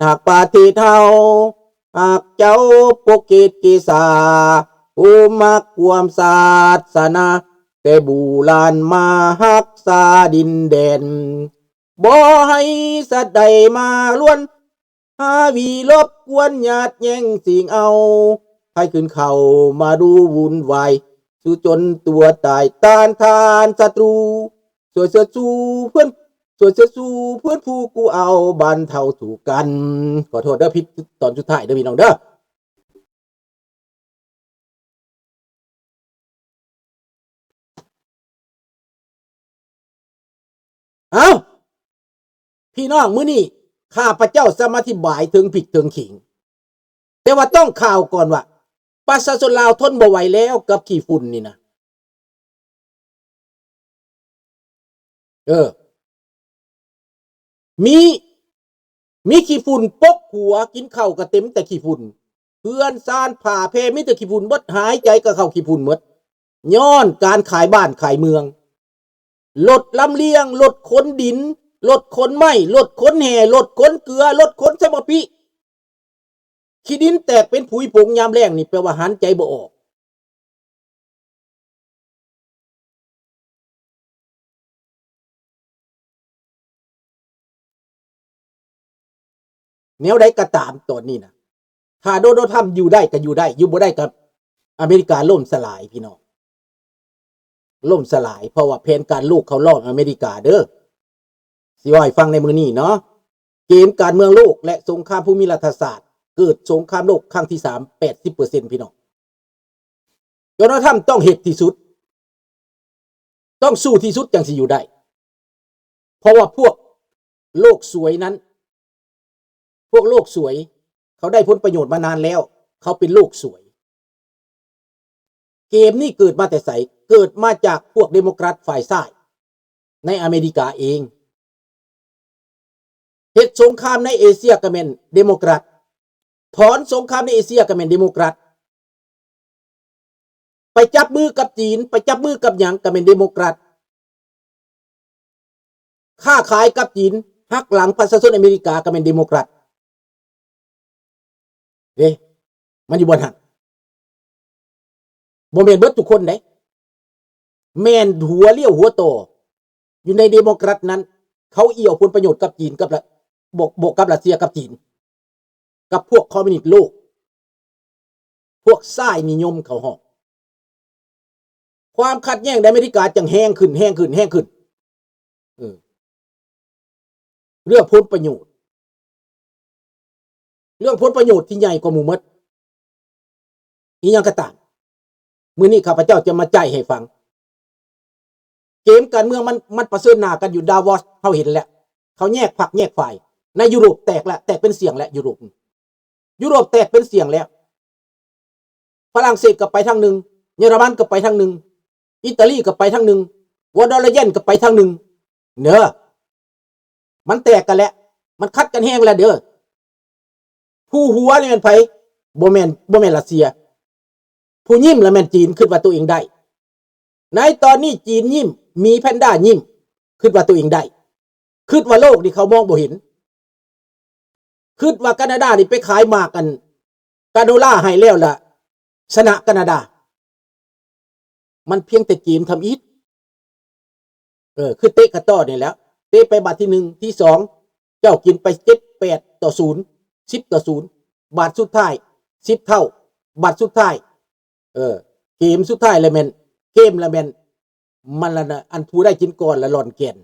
ຮັກປະເທດເຮົາ ຮັກເຈົ້າປົກເກດເກສາ ຜູ້ມັກຄວາມສາສະໜາ ແຕ່ບູຮານມາຮັກສາດິນແດນ ບໍ່ໃຫ້ສັດໃດມາລວນ ຫາວິລົບກວນຍາດແຍ່ງຊິງເອົາ ໃຜຂຶ້ນເຂົ້າມາດູວຸ່ນວາຍ ສູ້ຈົນຕົວຕາຍຕ້ານທານສັດຕູ ຊ່ວຍເຊີດຊູເພື່ອນ ຊ່ວຍເຊີດຊູເພື່ອນຜູ້ກູ້ເອົາ ບັນເທົາທຸກກັນ. ຂໍໂທດເດີ ຜິດຕອນສຸດທ້າຍເດີພີ່ນ້ອງເດີ. ເອົ້າ ພີ່ນ້ອງ ມື້ນີ້ຂ້າພະເຈົ້າຈະມາອະທິບາຍເຖິງພິກເຖິງຂີງ ແຕ່ວ່າຕ້ອງຂ່າວກ່ອນວ່າ ປະຊາຊົນລາວທົນບໍ່ໄຫວແລ້ວກັບຂີ້ຝຸ່ນນີ້ນະ. ເອີ ມີ ມີຂີ້ຝຸ່ນປົກຫົວ ກິນເຂົ້າກໍເຕັມແຕ່ຂີ້ຝຸ່ນ ເຮືອນຊານຜ້າແພມີແຕ່ຂີ້ຝຸ່ນເບິດ ຫາຍໃຈກໍເຂົ້າຂີ້ຝຸ່ນເບິດ ຍ້ອນການຂາຍບ້ານຂາຍເມືອງ ລົດລຳລຽງ ລົດຂົນດິນ ລົດຂົນໄມ້ ລົດຂົນແຮ່ ລົດຂົນເກືອ ລົດຂົນສະໝໍ້ປິ ຂີ້ດິນແຕກເປັນຜຸຍຜົງຍາມແລ້ງນີ້ ແປວ່າຫັນໃຈບໍ່ອອກ. ແນວໃດກໍຕາມຕອນນີ້ນະ ຖ້າໂດນັລ ທຣຳ ຢູ່ໄດ້ກໍຢູ່ໄດ້ ຢູ່ບໍ່ໄດ້ກໍອາເມລິກາລົ້ມສະຫຼາຍ ພີ່ນ້ອງ. ລົ້ມສະຫຼາຍ ເພາະວ່າແຜນການໂລກເຂົາລ້ອມອາເມລິກາເດີ. ຊິເວົ້າໃຫ້ຟັງໃນມື້ນີ້ເນາະ ເກມການເມືອງໂລກ ແລະ ສົງຄາມພູມິລັດຖະສາດ ເກີດສົງຄາມໂລກຄັ້ງທີສາມ ແປດສິບເປີເຊັນ ພີ່ນ້ອງ. ໂດນັລ ທຣຳ ຕ້ອງເຮັດທີ່ສຸດ ຕ້ອງສູ້ທີ່ສຸດຈັ່ງຊິຢູ່ໄດ້ ເພາະວ່າພວກໂລກສວຍນັ້ນ ພວກໂລກສວຍ ເຂົາໄດ້ຜົນປະໂຫຍດມານານແລ້ວ ເຂົາເປັນໂລກສວຍ. ເກມນີ້ເກີດມາແຕ່ໃສ? ເກີດມາຈາກພວກເດໂມແຄຣດຝ່າຍຊ້າຍໃນອາເມລິກາເອງ. ເຮັດສົງຄາມໃນເອເຊຍກໍແມ່ນເດໂມແຄຣດ, ຖອນສົງຄາມໃນເອເຊຍກໍແມ່ນເດໂມແຄຣດ, ໄປຈັບມືກັບຈີນ, ໄປຈັບມືກັບຫຍັງກໍແມ່ນເດໂມແຄຣດ. ຄ້າຂາຍກັບຈີນ ຫັກຫຼັງປະຊາຊົນອາເມລິກາກໍແມ່ນເດໂມແຄຣດເດ້. ມັນຢູ່ບ່ອນຫັ້ນ ບໍ່ແມ່ນເບິດທຸກຄົນເດ້ ແມ່ນຫົວລ້ຽວຫົວຕໍ່ຢູ່ໃນເດໂມແຄຣດນັ້ນ ເຂົາອີ່ວຜົນປະໂຫຍດກັບຈີນ ກັບລະ ບວກ ບວກກັບຣັດເຊຍກັບຈີນ ກັບພວກຄອມມິວນິດໂລກ ພວກຊາຍນິຍົມເຂົາຮ້ອງ. ຄວາມຂັດແຍ່ງໃນອາເມລິກາຈັ່ງແຮງຂຶ້ນ ແຮງຂຶ້ນ ແຮງຂຶ້ນ. ເອີ ເລື່ອງຜົນປະໂຫຍດ ເລື່ອງຜົນປະໂຫຍດທີ່ໃຫຍ່ກວ່າໝູ່ໝົດ. ອີ່ຫຍັງກໍຕາມ ມື້ນີ້ຂ້າພະເຈົ້າຈະມາຈ່າຍໃຫ້ຟັງ. ເກມການເມືອງມັນ ມັນປະເຊີນໜ້າກັນຢູ່ດາວອສ ເຮົາເຫັນແລ້ວ. ເຂົາແຍກພັກແຍກຝ່າຍ. ໃນຢູໂຣບແຕກແລ້ວ ແຕກເປັນສ່ຽງແລ້ວ ຢູໂຣບ. ຢູໂຣບແຕກເປັນສ່ຽງແລ້ວ. ຝຣັ່ງເສດກໍໄປທາງໜຶ່ງ, ເຢຍລະມັນກໍໄປທາງໜຶ່ງ, ອີຕາລີກໍໄປທາງໜຶ່ງ, ວອນເດີລະເຢັນກໍໄປທາງໜຶ່ງເດີ. ມັນແຕກກັນແລ້ວ, ມັນຂັດກັນແຮງແລ້ວເດີ. ຜູ້ຫົວນີ້ແມ່ນໃຜ? ບໍ່ແມ່ນ, ບໍ່ແມ່ນຣັດເຊຍ. ຜູ້ຍິ້ມລະແມ່ນຈີນ, ຄິດວ່າຕົວເອງໄດ້. ໃນຕອນນີ້ຈີນຍິ້ມ, ໝີແພນດ້າຍິ້ມ, ຄິດວ່າຕົວເອງໄດ້. ຄິດວ່າໂລກນີ້ເຂົາມອງບໍ່ເຫັນ. ຄິດວ່າການາດານີ້ໄປຂາຍໝາກອັນກາໂນລາໃຫ້ແລ້ວລະຊະນະການາດາ. ມັນພຽງແຕ່ເກມທຳອິດ. ເອີ ຄືເຕະກະຕໍ້ນີ້ແຫຼະ. ເຕະໄປບາດທີໜຶ່ງ, ທີສອງ ເຈົ້າກິນໄປເຈັດແປດຕໍ່ສູນ, ສິບຕໍ່ສູນ. ບາດສຸດທ້າຍ ສິບເທົ່າ. ບາດສຸດທ້າຍ ເອີ ເກມສຸດທ້າຍລະແມ່ນ, ເກມລະແມ່ນ ມັນລະນະ ອັນຜູ້ໃດກິນກ່ອນລະລ່ອນແກ່ນ.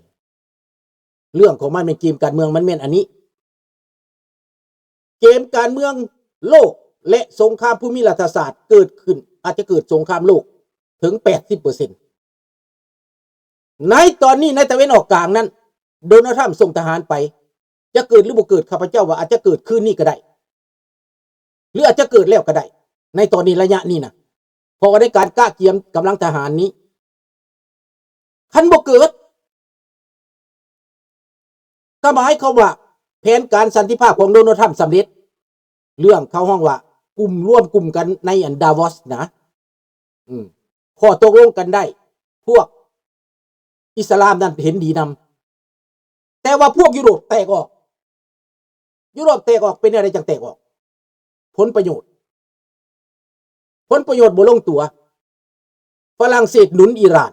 ເລື່ອງຂອງມັນແມ່ນເກມການເມືອງ ມັນແມ່ນອັນນີ້. ເກມການເມືອງໂລກ ແລະ ສົງຄາມພູມິລັດຖະສາດເກີດຂຶ້ນ, ອາດຈະເກີດສົງຄາມໂລກເຖິງແປດສິບເປີເຊັນ. ໃນຕອນນີ້ໃນຕາເວັນອອກກາງນັ້ນ ໂດນັລ ທຣຳ ສົ່ງທະຫານໄປ. ຈະເກີດຫຼືບໍ່ເກີດ, ຂ້າພະເຈົ້າວ່າອາດຈະເກີດຄືນນີ້ກໍໄດ້ ຫຼືອາດຈະເກີດແລ້ວກໍໄດ້ ໃນຕອນນີ້ ໄລຍະນີ້ນະ. ເພາະວ່າໃນການກະກຽມກຳລັງທະຫານນີ້ ຄັນບໍ່ເກີດ ກໍໝາຍຄວາມວ່າແຜນການສັນຕິພາບຂອງໂດນັລ ທຣຳ ສຳເລັດ. ເລື່ອງເຂົາຮ້ອງວ່າກຸ່ມ ລວມກຸ່ມກັນໃນອັນດາວອສນະ. ອືມ ຂໍ້ຕົກລົງກັນໄດ້ ພວກອິດສະລາມນັ້ນເຫັນດີນຳ. ແຕ່ວ່າພວກຢູໂຣບແຕກອອກ. ຢູໂຣບແຕກອອກ ເປັນແນວໃດຈັ່ງແຕກອອກ? ຜົນປະໂຫຍດ ຜົນປະໂຫຍດບໍ່ລົງຕົວ. ຝຣັ່ງເສດໜູນອີຣານ,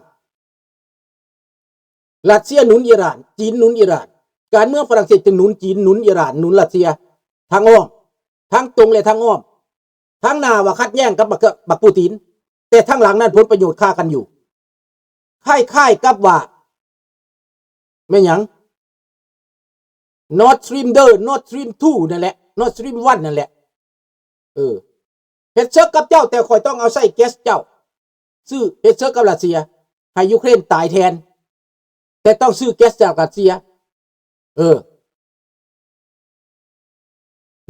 ຣັດເຊຍໜູນອີຣານ, ຈີນໜູນອີຣານ. ການເມືອງຝຣັ່ງເສດຈຶ່ງໜູນຈີນ, ໜູນອີຣານ, ໜູນຣັດເຊຍ ທາງອ້ອມ, ທາງຕົງ ແລະ ທາງອ້ອມ. ທາງໜ້າວ່າຂັດແຍ້ງກັບບັກ ບັກປູຕິນ, ແຕ່ທາງຫຼັງນັ້ນຜົນປະໂຫຍດຄາກັນຢູ່. ຄ້າຍໆກັບວ່າ ແມ່ນຫຍັງ? Nord Stream ເດີ Nord Stream ທູ ນັ້ນແຫຼະ, Nord Stream ວັນ ນັ້ນແຫຼະ. ເອີ ເຮັດເສິກກັບເຈົ້າ, ແຕ່ຂ້ອຍຕ້ອງເອົາໃຊ້ແກັສເຈົ້າ. ຊື້ ເຮັດເສິກກັບຣັດເຊຍ, ໃຫ້ຢູເຄຣນຕາຍແທນ. ແຕ່ຕ້ອງຊື້ແກັສຈາກຣັດເຊຍ. ເອີ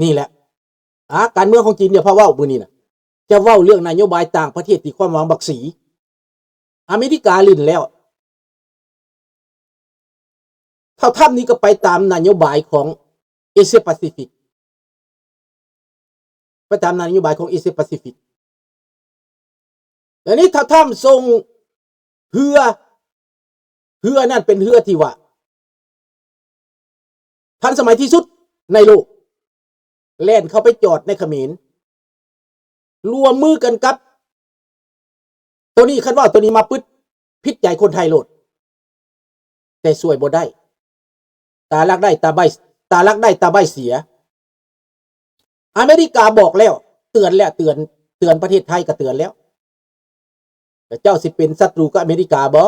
ນີ້ແຫຼະ ອາ ການເມືອງຂອງຈີນ ຢ່າພາເວົ້າມື້ນີ້ນະ. ຈະເວົ້າເລື່ອງນະໂຍບາຍຕ່າງປະເທດທີ່ຄວາມຫວັງບັກສີ. ອາເມລິກາຫຼິ້ນແລ້ວ. ທ້າວທຳນີ້ກໍໄປຕາມນະໂຍບາຍຂອງເອເຊຍປາຊີຟິກ. ໄປຕາມນະໂຍບາຍຂອງເອເຊຍປາຊີຟິກ. ແລ້ວນີ້ຖ້າທຳສົ່ງເຮືອ, ເຮືອນັ້ນເປັນເຮືອທີ່ວ່າທັນສະໄໝທີ່ສຸດໃນໂລກ, ແລ່ນເຂົ້າໄປຈອດໃນຂະເໝນ, ຮ່ວມມືກັນກັບ ໂຕນີ້ ຄັນເວົ້າໂຕນີ້ມາປຶດ ຜິດໃຈຄົນໄທໂລດ, ແຕ່ຊ່ວຍບໍ່ໄດ້. ຕາລັກໄດ້ຕາໃບ, ຕາລັກໄດ້ຕາໃບເສຍ. ອາເມລິກາບອກແລ້ວ, ເຕືອນແລ້ວ, ເຕືອນ, ເຕືອນປະເທດໄທກໍເຕືອນແລ້ວ. ແລ້ວເຈົ້າຊິເປັນສັດຕູກັບອາເມລິກາບໍ່?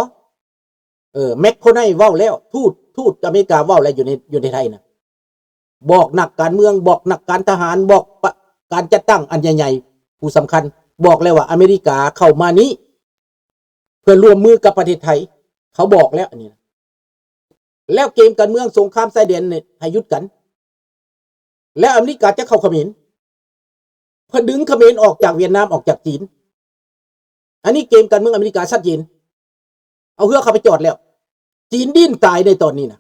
ເອີ ແມັກໂຄໄນເວົ້າແລ້ວ, ທູດ, ທູດອາເມລິກາເວົ້າແລ້ວ ຢູ່ໃນ, ຢູ່ໃນໄທນະ. ບອກນັກການເມືອງ, ບອກນັກການທະຫານ, ບອກປະ, ການຈັດຕັ້ງອັນໃຫຍ່ໆ ຜູ້ສຳຄັນ, ບອກແລ້ວວ່າອາເມລິກາເຂົ້າມານີ້ເພື່ອຮ່ວມມືກັບປະເທດໄທ, ເຂົາບອກແລ້ວອັນນີ້ນະ. ແລ້ວເກມການເມືອງສົງຄາມຊາຍແດນນີ້ໃຫ້ຢຸດກັນ, ແລ້ວອາເມລິກາຈະເຂົ້າຂະເໝນ, ເພື່ອດຶງຂະເໝນອອກຈາກຫວຽດນາມ, ອອກຈາກຈີນ. ອັນນີ້ເກມການເມືອງອາເມລິກາຊັດເຈນ. ເອົາເຮືອເຂົ້າໄປຈອດແລ້ວ, ຈີນດີ້ນຕາຍໃນຕອນນີ້ນະ,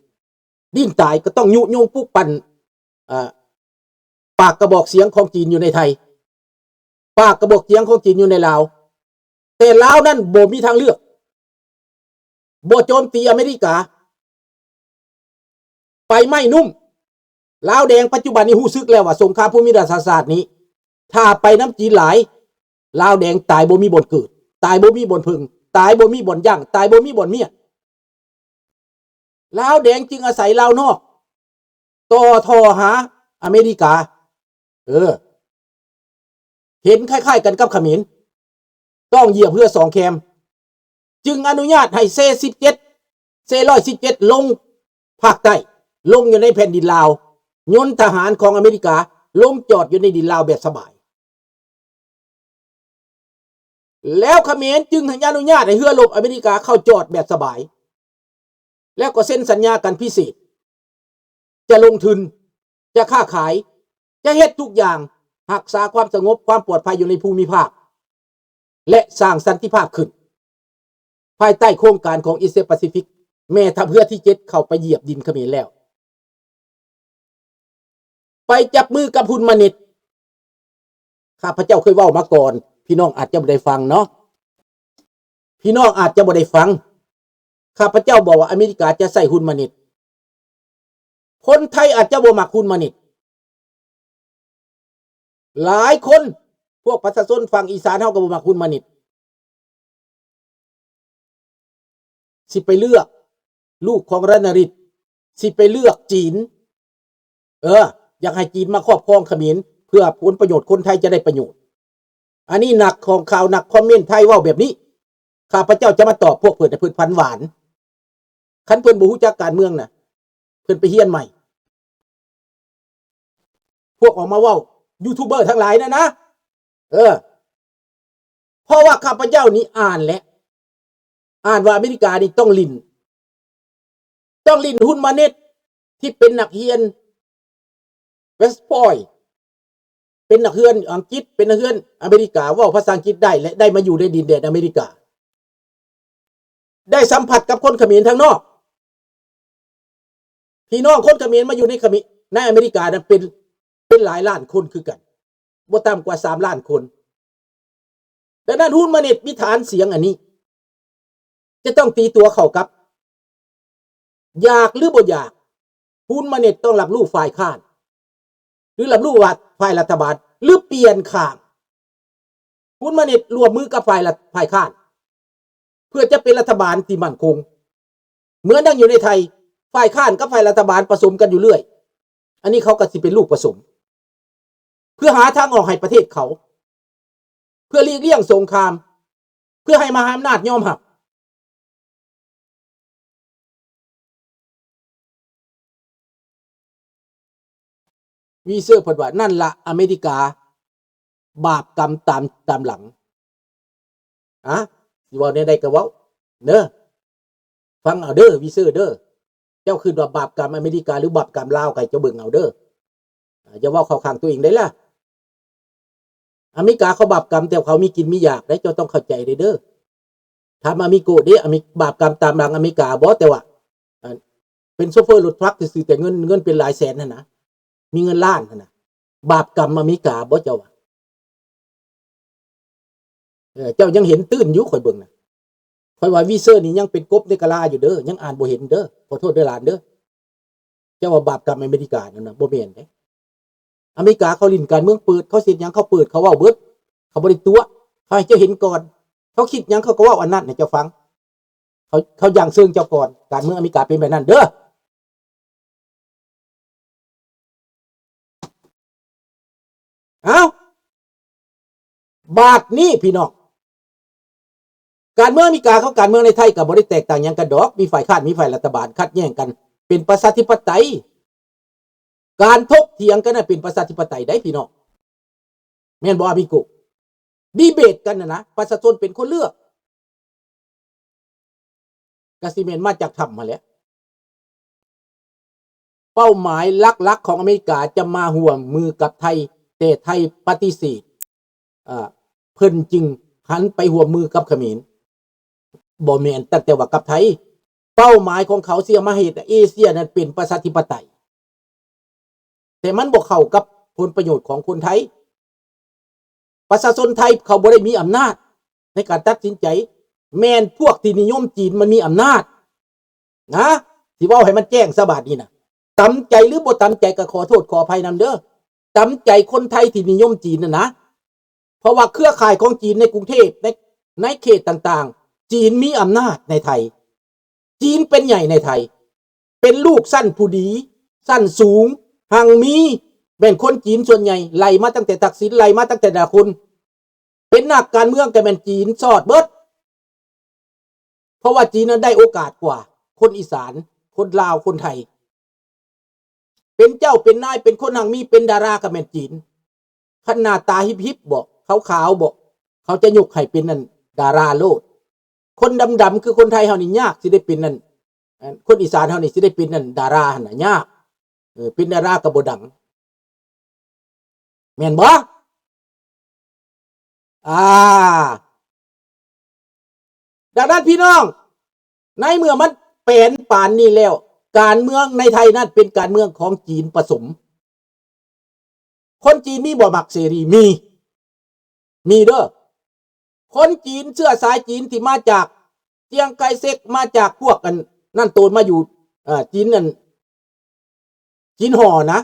ດີ້ນຕາຍ. ກໍຕ້ອງຍຸຍົງປຸກປັ່ນ, ເອີ ປາກກະບອກສຽງຂອງຈີນຢູ່ໃນໄທ, ປາກກະບອກສຽງຂອງຈີນຢູ່ໃນລາວ, ແຕ່ລາວນັ້ນບໍ່ມີທາງເລືອກ, ບໍ່ໂຈມຕີອາເມລິກາ. ໄປໄມ້ນຸ້ມ. ລາວແດງປັດຈຸບັນນີ້ຮູ້ສຶກແລ້ວວ່າສົງຄາມພູມິລັດຖະສາດນີ້ ຖ້າໄປນຳຈີນຫຼາຍ, ລາວແດງຕາຍບໍ່ມີບ່ອນເກີດ, ຕາຍບໍ່ມີບ່ອນເພິ່ງ, ຕາຍບໍ່ມີບ່ອນຢັ້ງ, ຕາຍບໍ່ມີບ່ອນມຽນ. ລາວແດງຈຶ່ງອາໄສລາວນອກ ຕໍ່ທໍ່ຫາອາເມລິກາ. ເອີ ເຫັນຄ້າຍໆກັນກັບຂະເໝນ, ຕ້ອງຢຽບເຮືອສອງແຄມ, ຈຶ່ງອະນຸຍາດໃຫ້ເຊສິບເຈັດ, ເຊຮ້ອຍສິບເຈັດລົງພາກໃຕ້, ລົງຢູ່ໃນແຜ່ນດິນລາວ, ຍົນທະຫານຂອງອາເມລິກາລົງຈອດຢູ່ໃນດິນລາວແບບສະບາຍ. ແລ້ວຂະເໝນຈຶ່ງອະນຸຍາດໃຫ້ເຮືອລົບອາເມລິກາເຂົ້າຈອດແບບສະບາຍ, ແລ້ວກໍເຊັນສັນຍາກັນພິເສດ, ຈະລົງທຶນ, ຈະຄ້າຂາຍ, ຈະເຮັດທຸກຢ່າງ, ຮັກສາຄວາມສະຫງົບ, ຄວາມປອດໄພຢູ່ໃນພູມິພາກ ແລະ ສ້າງສັນຕິພາບຂຶ້ນ ພາຍໃຕ້ໂຄງການຂອງເອເຊຍປາຊີຟິກ. ແມ່ທັບເຮືອທີເຈັດເຂົ້າໄປຢຽບດິນຂະເໝນແລ້ວ. ໄປຈັບມືກັບຮຸນມາເນັດ. ຂ້າພະເຈົ້າເຄີຍເວົ້າມາກ່ອນ, ພີ່ນ້ອງອາດຈະບໍ່ໄດ້ຟັງເນາະ, ພີ່ນ້ອງອາດຈະບໍ່ໄດ້ຟັງ. ຂ້າພະເຈົ້າບອກວ່າອາເມລິກາຈະໃຊ້ຮຸນມາເນັດ. ຄົນໄທອາດຈະບໍ່ມັກຮຸນມາເນັດ. ຫຼາຍຄົນ, ພວກປະຊາຊົນຝັ່ງອີສານເຮົາກໍບໍ່ມັກຮຸນມາເນັດ. ຊິໄປເລືອກລູກຂອງຣະນະຣິດ, ຊິໄປເລືອກຈີນ. ເອີ ຢາກໃຫ້ຈີນມາຄອບຄອງຂະເໝນ ເພື່ອຜົນປະໂຫຍດຄົນໄທຈະໄດ້ປະໂຫຍດ. ອັນນີ້ນັກຂອງຂ່າວ, ນັກຄອມເມັນໄທເວົ້າແບບນີ້. ຂ້າພະເຈົ້າຈະມາຕອບພວກເພິ່ນໃຫ້ເພິ່ນຝັນຫວານ. ຄັນເພິ່ນບໍ່ຮູ້ຈັກການເມືອງນະ, ເພິ່ນໄປຮຽນໃໝ່. ພວກອອກມາເວົ້າ, ຢູທູບເບີທັງຫຼາຍນັ້ນນະ. ເອີ ເພາະວ່າຂ້າພະເຈົ້ານີ້ອ່ານແລ້ວ, ອ່ານວ່າອາເມລິການີ້ຕ້ອງຫຼິ້ນ, ຕ້ອງຫຼິ້ນຮຸນມາເນັດ ທີ່ເປັນນັກຮຽນ ເວສພອຍ ເປັນນັກຮຽນອັງກິດ, ເປັນນັກຮຽນອາເມລິກາ, ເວົ້າພາສາອັງກິດໄດ້ ແລະ ໄດ້ມາຢູ່ໃນດິນແດນອາເມລິກາ, ໄດ້ສຳຜັດກັບຄົນຂະເໝນທາງນອກ. ພີ່ນ້ອງຄົນຂະເໝນມາຢູ່ໃນຂະເໝນ, ໃນອາເມລິການັ້ນເປັນ, ເປັນຫຼາຍລ້ານຄົນຄືກັນ, ບໍ່ຕ່ຳກວ່າສາມລ້ານຄົນ. ດັ່ງນັ້ນ ຮຸນມາເນັດມີຖານສຽງອັນນີ້ ຈະຕ້ອງຕີຕົວເຂົ້າກັບ, ຢາກຫຼືບໍ່ຢາກ, ຮຸນມາເນັດຕ້ອງຮັບຮູ້ຝ່າຍຄ້ານ. ຫຼື ຮັບຮູ້ວ່າຝ່າຍລັດຖະບານ ຫຼື ປ່ຽນຂ້າງ. ຄຸນມານິດຮ່ວມມືກັບຝ່າຍລັດ ຝ່າຍຄ້ານ ເພື່ອຈະເປັນລັດຖະບານທີ່ໝັ້ນຄົງ. ເໝືອນດັ່ງຢູ່ໃນໄທ, ຝ່າຍຄ້ານກັບຝ່າຍລັດຖະບານປະສົມກັນຢູ່ເລື້ອຍ. ອັນນີ້ເຂົາກໍຊິເປັນລູກປະສົມ ເພື່ອຫາທາງອອກໃຫ້ປະເທດເຂົາ, ເພື່ອຫຼີກລ່ຽງສົງຄາມ, ເພື່ອໃຫ້ມະຫາອຳນາດຍອມຮັບ. ວີເຊີເພິ່ນວ່າ ນັ້ນລະອາເມລິກາ ບາບກຳຕາມ ຕາມຫຼັງ. ອາ ຊິເວົ້າແນວໃດກໍເວົ້າເດີ. ຟັງເອົາເດີວິເຊີເດີ. ເຈົ້າຄິດວ່າບາບກຳອາເມລິກາ ຫຼື ບາບກຳລາວ ໃຫ້ເຈົ້າເບິ່ງເອົາເດີ. ຢ່າເວົ້າເຂົ້າຂ້າງຕົວເອງໄດ້ລະ. ອາເມລິກາເຂົາບາບກຳ ແຕ່ເຂົາມີກິນມີຢາກໄດ໋. ເຈົ້າຕ້ອງເຂົ້າໃຈເດີ. ຖາມອາມິໂກເດ້ ອາເມ ບາບກຳຕາມຫຼັງອາເມລິກາບໍ່? ແຕ່ວ່າ ອັນ ເປັນໂຊເຟີລົດທຣັກຊື່ໆ ແຕ່ເງິນ ເງິນເປັນຫຼາຍແສນຫັ້ນນະ, ມີເງິນລ້ານຫັ້ນນະ. ບາບກຳອາເມລິກາບໍ່ເຈົ້າວ່າ? ເອີ ເຈົ້າຍັງເຫັນຕື່ນຢູ່ ຂ້ອຍເບິ່ງນະ. ຂ້ອຍວ່າວີເຊີນີ້ຍັງເປັນກົບໃນກະລາຢູ່ເດີ, ຍັງອ່ານບໍ່ເຫັນເດີ. ຂໍໂທດເດີຫຼານເດີ. ເຈົ້າວ່າບາບກຳອາເມລິການັ້ນນະ, ບໍ່ແມ່ນເດ້. ອາເມລິກາເຂົາຫຼິ້ນການເມືອງເປີດ, ເຂົາເຮັດຫຍັງເຂົາເປີດ, ເຂົາເວົ້າເບິດ, ເຂົາບໍ່ໄດ້ຕົວະ, ເຂົາໃຫ້ເຈົ້າເຫັນກ່ອນ, ເຂົາຄິດຫຍັງເຂົາກໍເວົ້າອັນນັ້ນໃຫ້ເຈົ້າຟັງ. ເຂົາ ເຂົາຢ່າງເຊີງເຈົ້າກ່ອນ. ການເມືອງອາເມລິກາເປັນແບບນັ້ນເດີ. ເອົ້າ ບາດນີ້ພີ່ນ້ອງ, ການເມືອງອາເມລິກາກັບການເມືອງໃນໄທກໍບໍ່ໄດ້ແຕກຕ່າງຫຍັງກັນດອກ, ມີຝ່າຍຄ້ານ ມີຝ່າຍລັດຖະບານຂັດແຍ່ງກັນ, ເປັນປະຊາທິປະໄຕ. ການຖົກຖຽງກັນນັ້ນເປັນປະຊາທິປະໄຕໃດ໋ພີ່ນ້ອງ, ແມ່ນບໍ່ອາມິໂກ? ດີເບດກັນຫັ້ນນະ, ປະຊາຊົນເປັນຄົນເລືອກ. ກະຊິແມ່ນມາຈາກຖ້ຳຫັ້ນແຫຼະ. ເປົ້າໝາຍຫຼັກໆຂອງອາເມລິກາຈະມາຮ່ວມມືກັບໄທ, ແຕ່ໄທປະຕິເສດ, ເອີ ເພິ່ນຈຶ່ງຫັນໄປຮ່ວມມືກັບຂະເໝນ. ບໍ່ແມ່ນຕັ້ງແຕ່ວ່າກັບໄທ, ເປົ້າໝາຍຂອງເຂົາຊິເອົາມາເຮັດໃຫ້ເອເຊຍນັ້ນເປັນປະຊາທິປະໄຕ. ແຕ່ມັນບໍ່ເຂົ້າກັບຜົນປະໂຫຍດຂອງຄົນໄທ. ປະຊາຊົນໄທເຂົາບໍ່ໄດ້ມີອຳນາດໃນການຕັດສິນໃຈ, ແມ່ນພວກທີ່ນິຍົມຈີນມັນມີອຳນາດນະ. ຊິເວົ້າໃຫ້ມັນແຈ້ງຊະບາດນີ້ນະ, ຕຳໃຈຫຼືບໍ່ຕຳໃຈກໍຂໍໂທດຂໍອະໄພນຳເດີ, ຕຳໃຈຄົນໄທທີ່ນິຍົມຈີນນັ້ນນະ. ເພາະວ່າເຄືອຂ່າຍຂອງຈີນໃນກຸງເທບ ໃນ ໃນເຂດຕ່າງໆ, ຈີນມີອຳນາດໃນໄທ. ຈີນເປັນໃຫຍ່ໃນໄທ, ເປັນລູກຊັ້ນຜູ້ດີ, ຊັ້ນສູງ, ຮັ່ງມີ, ແມ່ນຄົນຈີນສ່ວນໃຫຍ່, ໄລ່ມາຕັ້ງແຕ່ທັກສິນ, ໄລ່ມາຕັ້ງແຕ່ດາຄຸນ, ເປັນນັກການເມືອງກໍແມ່ນຈີນຊອດເບິດ. ເພາະວ່າຈີນນັ້ນໄດ້ໂອກາດກວ່າຄົນອີສານ, ຄົນລາວ, ຄົນໄທ. ເປັນເຈົ້າເປັນນາຍ, ເປັນຄົນຮັ່ງມີ, ເປັນດາລາກໍແມ່ນຈີນ. ຄັນໜ້າຕາຮິບໆບໍ, ຂາວໆບໍ, ເຂົາຈະຍົກໃຫ້ເປັນອັນດາລາໂລດ. ຄົນດຳໆຄືຄົນໄທເຮົານີ້ຍາກຊິໄດ້ເປັນອັນ, ອັນ ຄົນອີສານເຮົານີ້ຊິໄດ້ເປັນອັນດາລາຫັ້ນນະ, ຍາກ. ເອີ ເປັນດາລາກໍບໍ່ດັງ. ແມ່ນບໍ່? ອ່າ ດັ່ງນັ້ນພີ່ນ້ອງ, ໃນເມື່ອມັນແປນປານນີ້ແລ້ວ, ການເມືອງໃນໄທນັ້ນເປັນການເມືອງຂອງຈີນປະສົມ. ຄົນຈີນມີບໍ່ມັກເສລີ? ມີ, ມີເດີ. ຄົນຈີນເຊື້ອສາຍຈີນທີ່ມາຈາກຈຽງໄຄເຊັກ, ມາຈາກພວກອັນນັ້ນໂຕນມາຢູ່, ເອີ, ຈີນນັ້ນ, ຈີນຫໍ່ນະ,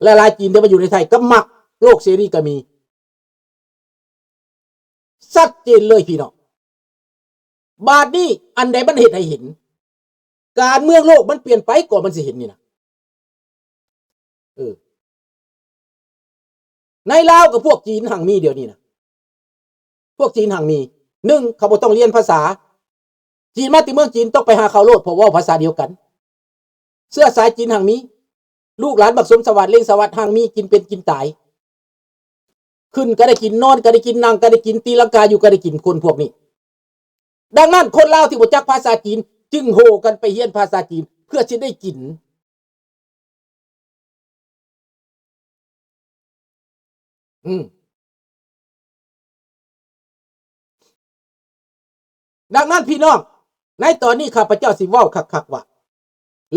ຫຼາຍໆຈີນທີ່ມາຢູ່ໃນໄທກໍມັກໂລກເສລີກໍມີ. ຊັດເຈນເລີຍພີ່ນ້ອງ. ບາດນີ້ອັນໃດມັນເຮັດໃຫ້ເຫັນ? ການເມືອງໂລກມັນປ່ຽນໄປ ກໍມັນຊິເຫັນນີ້ນະ. ເອີ ໃນລາວກໍພວກຈີນຮັ່ງມີດຽວນີ້ນະ, ພວກຈີນຮັ່ງມີ. ໜຶ່ງ ເຂົາບໍ່ຕ້ອງລຽນພາສາ. ຈີນມາແຕ່ເມືອງຈີນ ຕ້ອງໄປຫາເຂົາໂລດ ເພາະເວົ້າພາສາດຽວກັນ. ເຊື້ອສາຍຈີນຮັ່ງມີ, ລູກຫຼານບັກສົມສະຫວັດ ເລັງສະຫວັດ ຮັ່ງມີ, ກິນເປັນກິນຕາຍ, ຂຶ້ນກໍໄດ້ກິນ, ນອນກໍໄດ້ກິນ, ນັ່ງກໍໄດ້ກິນ, ຕີລັງກາຢູ່ກໍໄດ້ກິນ, ຄົນພວກນີ້. ດັ່ງນັ້ນ ຄົນລາວທີ່ບໍ່ຈັກພາສາຈີນ ຈຶ່ງໂຫ່ກັນໄປຮຽນພາສາຈີນ ເພື່ອຊິໄດ້ກິນ. ອືມ ດັ່ງນັ້ນພີ່ນ້ອງ, ໃນຕອນນີ້ຂ້າພະເຈົ້າຊິເວົ້າຄັກໆວ່າ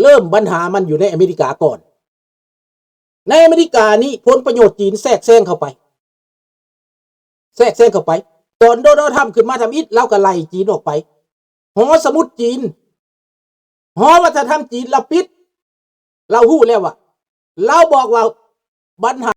ເລີ່ມບັນຫາມັນຢູ່ໃນອາເມລິກາກ່ອນ. ໃນອາເມລິການີ້ ຜົນປະໂຫຍດຈີນແຊກແຊງເຂົ້າໄປ, ແຊກແຊງເຂົ້າໄປ. ຕອນໂດນັລ ທຣຳ ຂຶ້ນມາທຳອິດ ລາວກໍໄລ່ຈີນອອກໄປ. ຫໍສະໝຸດຈີນ, ຫໍວັດທະນະທຳຈີນ ລາວປິດ. ລາວຮູ້ແລ້ວວ່າ, ລາວບອກວ່າ ບັນຫາ